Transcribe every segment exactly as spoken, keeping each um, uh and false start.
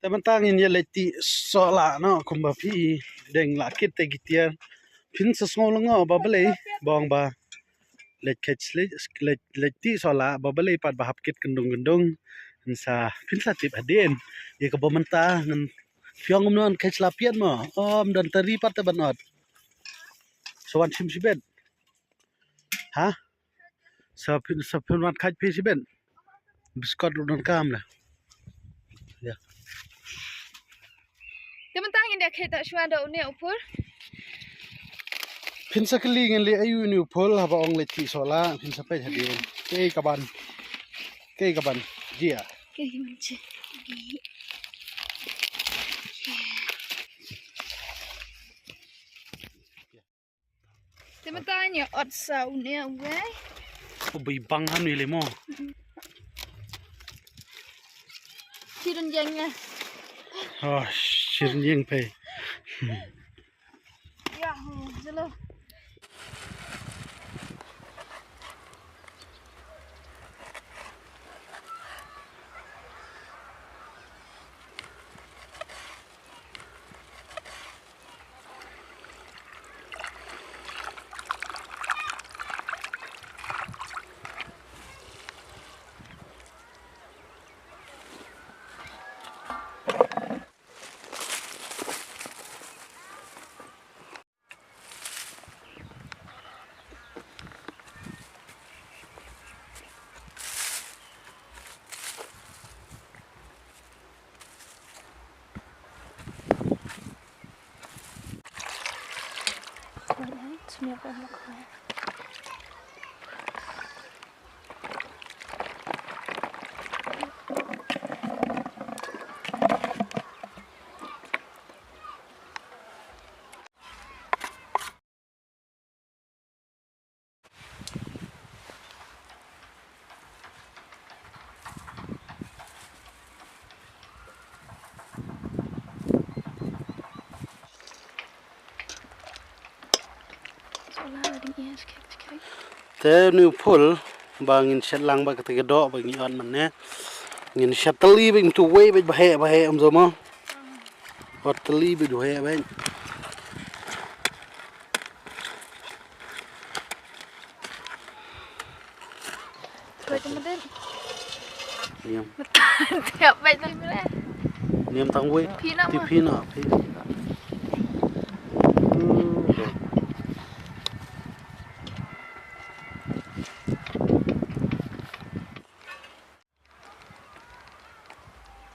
Te mynta ngin ïa leit tih sohlah noh kumba phi deng lah kit te ki tiar. Phin sa sngew lyngngoh ba balei ba ong ba leit kheit leit, leit, leit tih sohlah ba balei pat ba hap kit kyndung kyndung. Ngin sa phin sa tip hadien. Ïa kaba mynta ngan phi ong kumno, kheit la piat mo. Om don tari pat te ban ot. Sa wan shim shibit. Ha? Sa phin, sa phin wan kheit phi shibit. Biskot ruh donkam la. Ïa. Te mynta ngin ïa kheit ta shuwa da une u phul. Phin sa kylli ngan leh aïu une u phul haba ong leit tih sohlah, phin sa peit hadien. Kei kaban. Kei kaban. Jia. Kei kaban jia. Te mynta ngi ot sa une uwei. Ubi bang han wi lemo. Chirin jeng ya. Oh, chirin jeng pe. Ya, jelo. Te une u phul ba ngin shet lang bad kata ka doh ba ngi ot mynne. Ngin shet tylli bad, ngin tu wei bad, ba heh ba heh, ym sngewma. Ot tylli bad, ba heh bad. Niam. Niam tang wei. Phi na. Phi na, phi.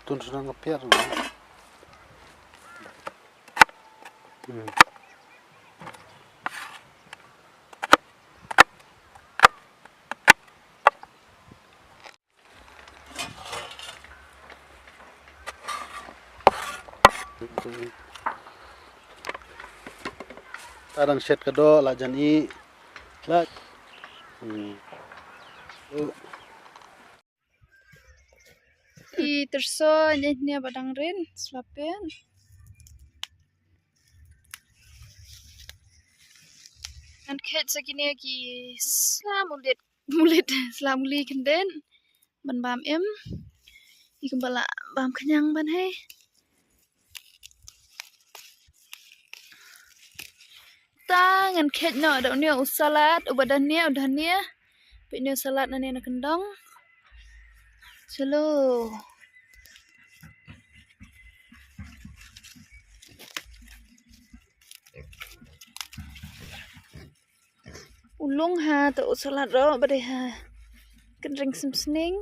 Tun sa nang ka piar. Hmm. Ta dang shet ka doh la jan i. La. Hmm. I tyrso ïa nia ba dang rin, sla pyn. Ngan khet sa kine ki sla mulit, mulit, sla muli kynden. Ban bam im. I kumba la bam khñiang ban hei. Ta ngan khet noh da une u salad, uba dania, u dania. Peit une u salad nane na kyndong. Chalo. U lung ha, ta u salad ro, ba dei ha. Kynring sim sning.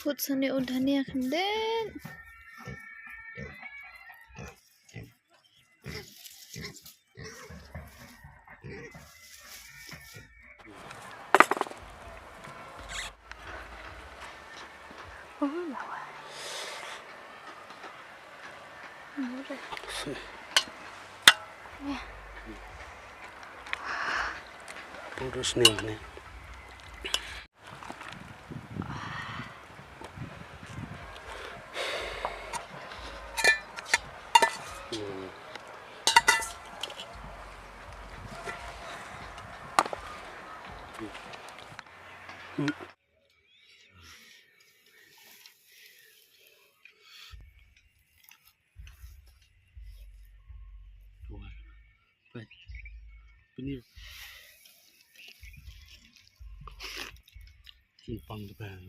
Put sani u dhania khyndiat. Puro sning ne. Pynir. Simpang tu kan.